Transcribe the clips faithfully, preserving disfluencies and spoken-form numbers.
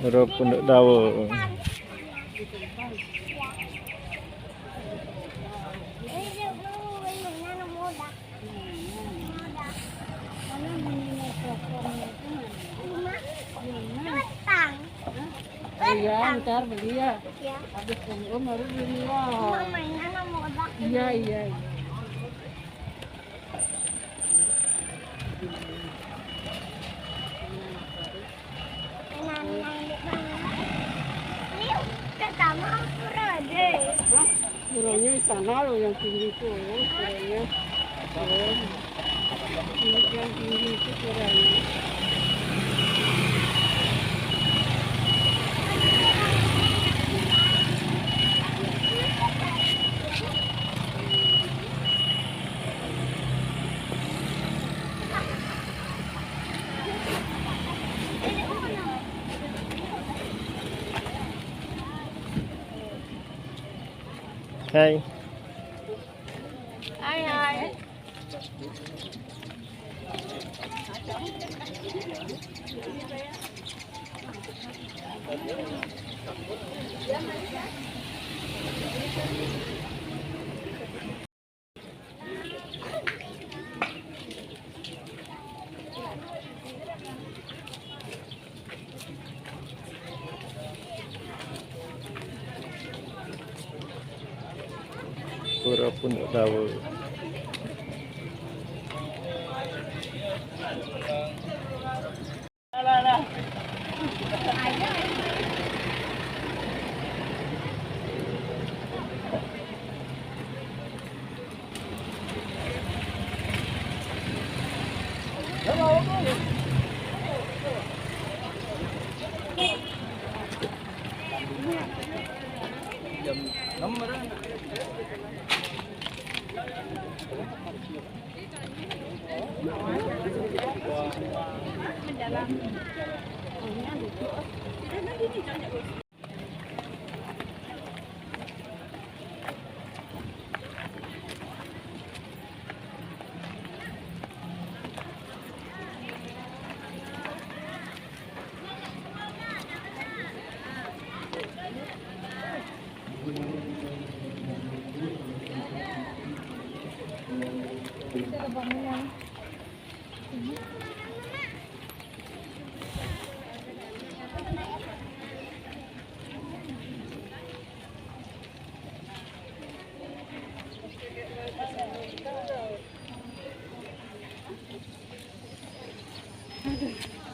Pura Punduk Dawa. Iya, ntar beli ya. Iya. Habis umroh baru beli ya. Iya, iya, iya. Hah? Puranya istana loh yang tinggi itu, ya, puranya. Pura. Ini yang tinggi itu puranya. Hai. Hai, hai. Pura Punduk Dawa.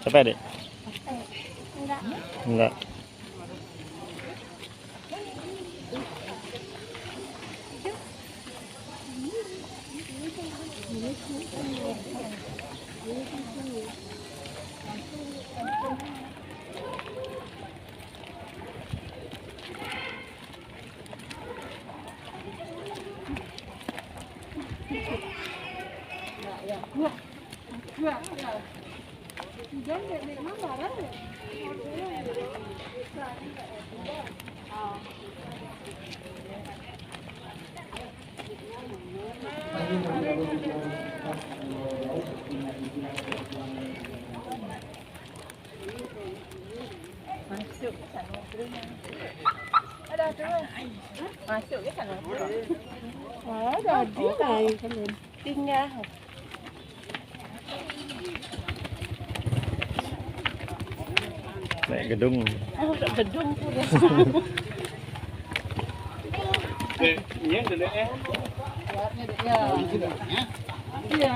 Capek, Dek? Enggak. Enggak. Masuk ke sana. Ada tu. Masuk ke sana. Ah, dah dia naik. Tinggal. Naik gedung. Oh, naik gedung pun. Eh, ini dulu, eh. Ya. Iya.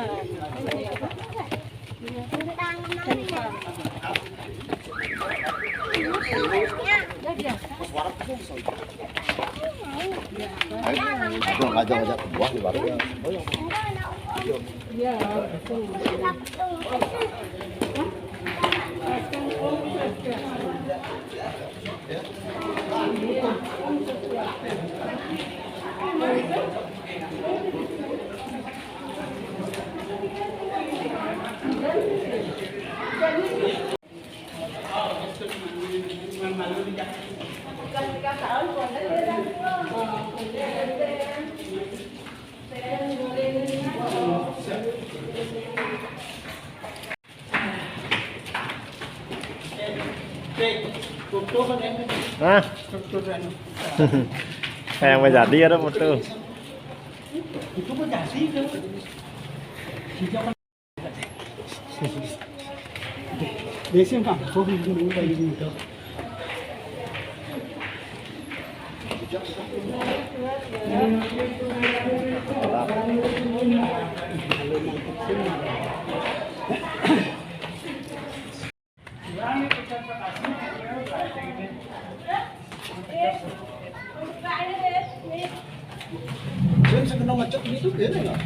Ayo, ngajak-ngajak buah di warung ya. Hah? Kayak mau jadi ada foto. Biasanya kampung dulu kayak gitu. Saya bisa kena macet gitu, kayaknya nggak?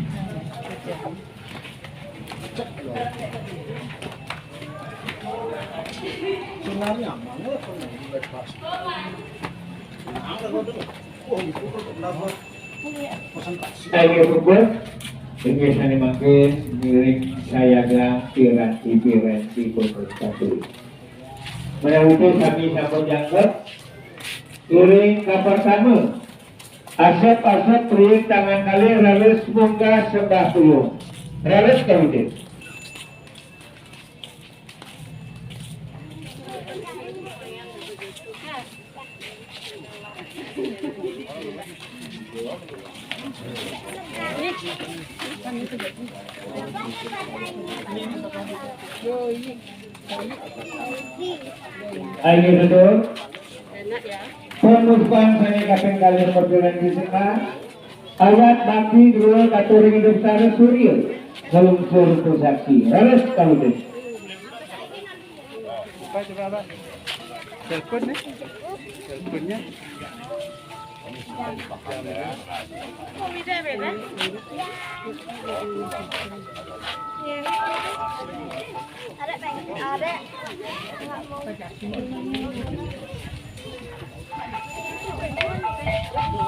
Macet loh. Sebenarnya mana kalau di bypass? Mana kalau dulu? Wah, itu kenapa? Konsentrasi. Saya syukur, ini saya makin miring sayaga piranti-piranti pun bersatu. Menawi sami sampun jangkep, iring ka pertama. Asep-asep riin tangan kalih raris munggah sembah puyung. Raris kawitén. Ayo, betul. Pembukaan sané kaping kalih perjuangan di Sekar. Ayat bakti dua katur ring Ida Betara Surya. Ngelungsur pusaksi. Raris kawitén. Coba, coba, Abah. Telepon nih. Teleponnya.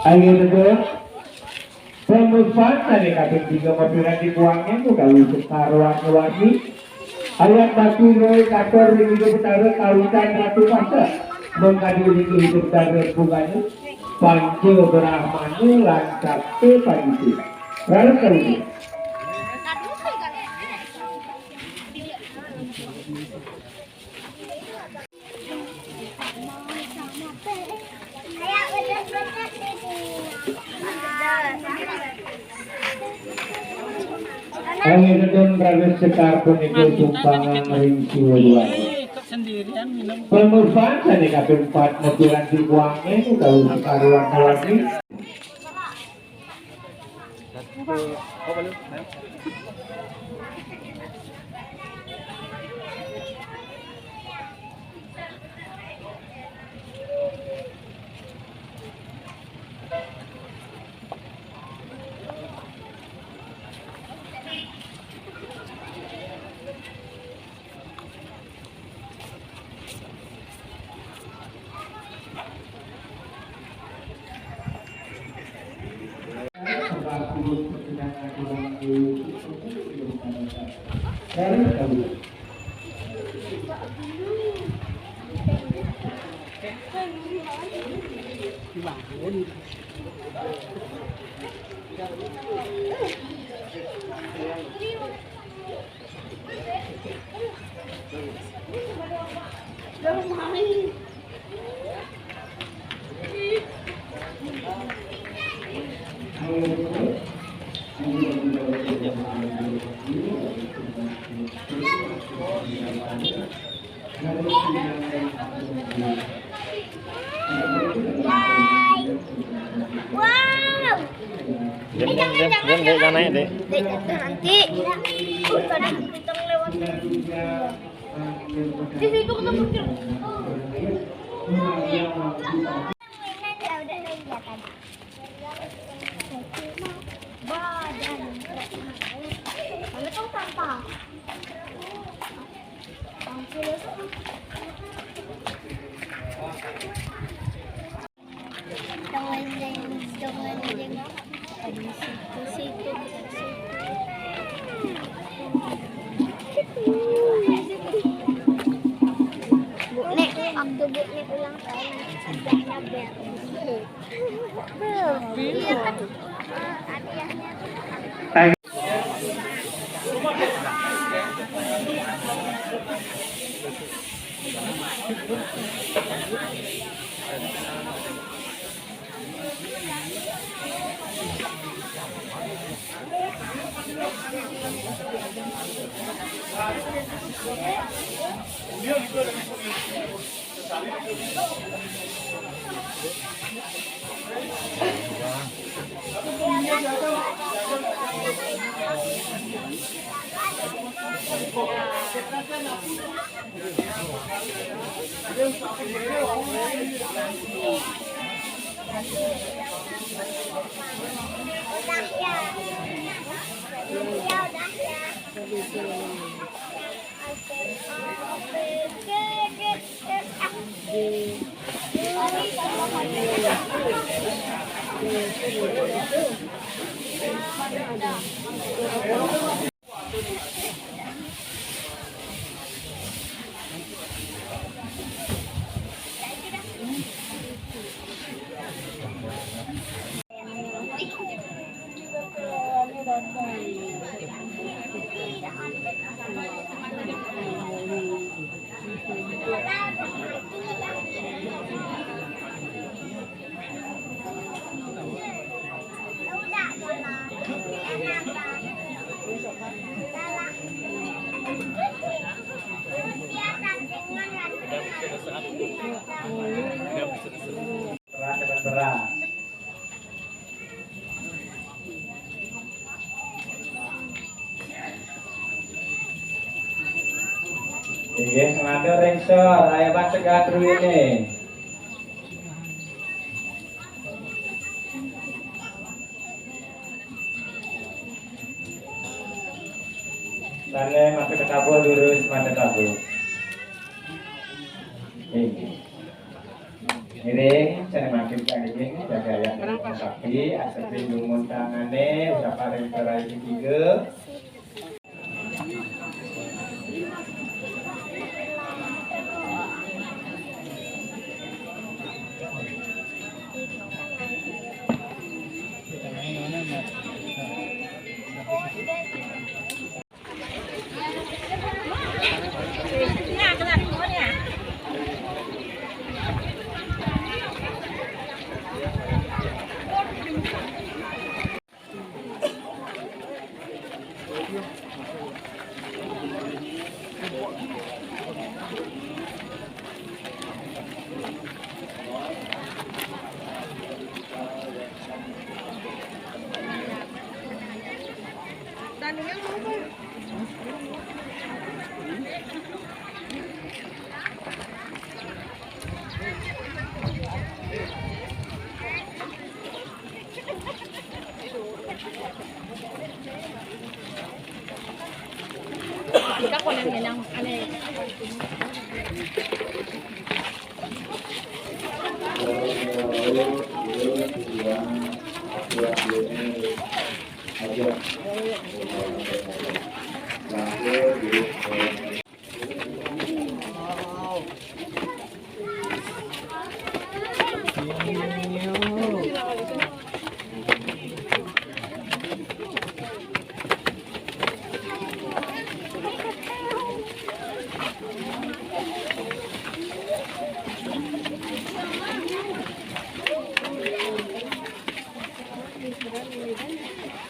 Ayo, betul. Pembukaan sané kaping tiga mapiranti kuangé utawi Sekar warna-warni. Ayat bakti roy katur ring Ida Betara kawitan Ratu Pasek. Mengkadi ring Ida Betara bungane. Panca Brahmana lan Sabda Padita. Raris kawitén. Pangineton raris Sekar punika sumpangan ring Siwa Dwaja. Pamupan sané kaping pat mapiranti kuangé utawi Sekar warna-warni. Wow. Diyan, diyan, diyan, diyan, diyan, naik, Dek. Dek, nanti. Kadang kita lewat. Di situ ketemu. Badan. Mana tahu sampah? Bu, Nek, waktu Bu Nek ulang tahun, nanti hadiahnya berapa? Iya kan, eh, hadiahnya tuh. Berat, berat, berat. Inggih, matur ring sor, ayo Mas Teguh Andru ini. Sane mati ketabuh lurus, mati ketabuh. Inggih. Ngiring, sane mati kang ngiring, jaga yang sakti, asepi dumun tangane, udah paling terai tiga.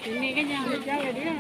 Ini kan yang ada ya dia.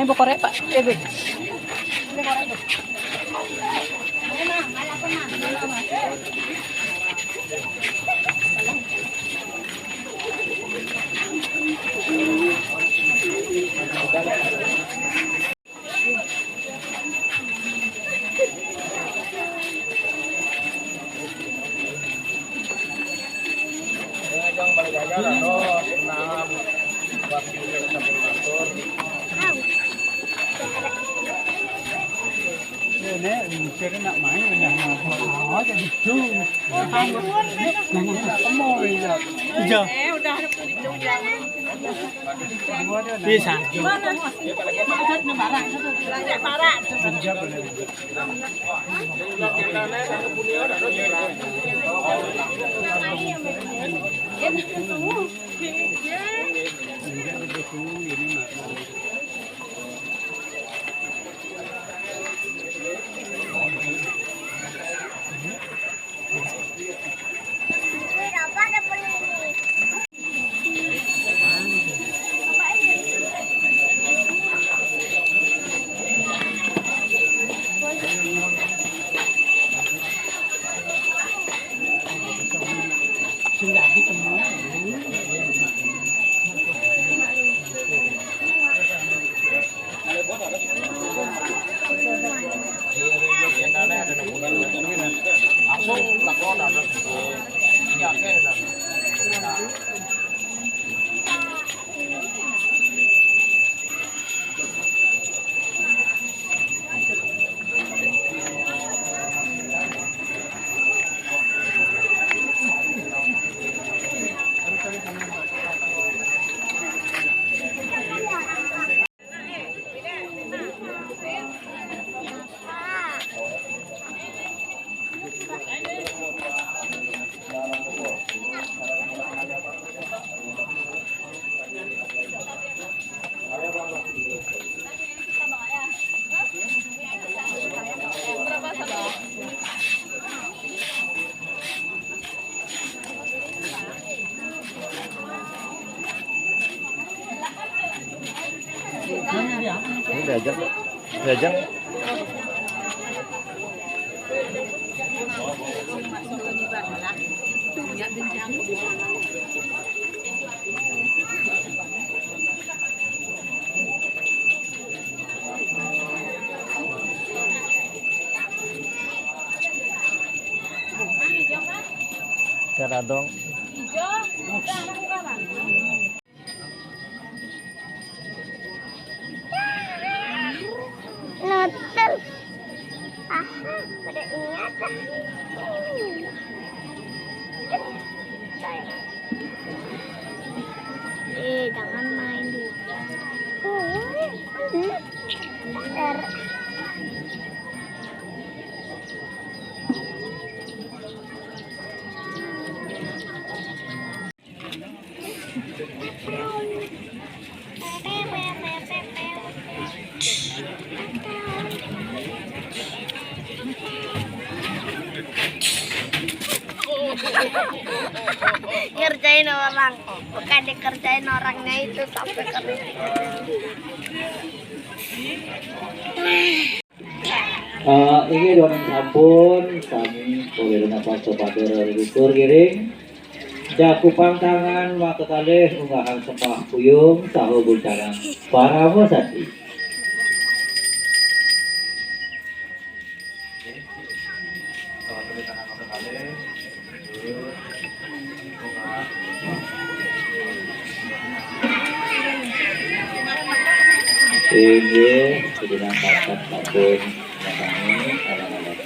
Ibu korek, Pak. Eh, Bik. Ini, ini nak main, udah mau, mau aja gitu. Iya. Iya, sa. Sing dadi temu. Langsung lakon ada. Iya, oke, dah. Ini diajak, diajak. Cara dong. Nutul. Ah, pada ingat ah. Eh, jangan main di hujan. Hmm, hmm. Bentar. Ngerjain orang, bukan dikerjain orangnya itu sampai ke. Eh, ini dongeng sampun, sami polih napas kepada leluhur ngiring. Jakupang tangan maka kalih unggahan sembah puyung saha guncangan parama santi. Inggih, sedina papat sampun nyatangi anak-anak.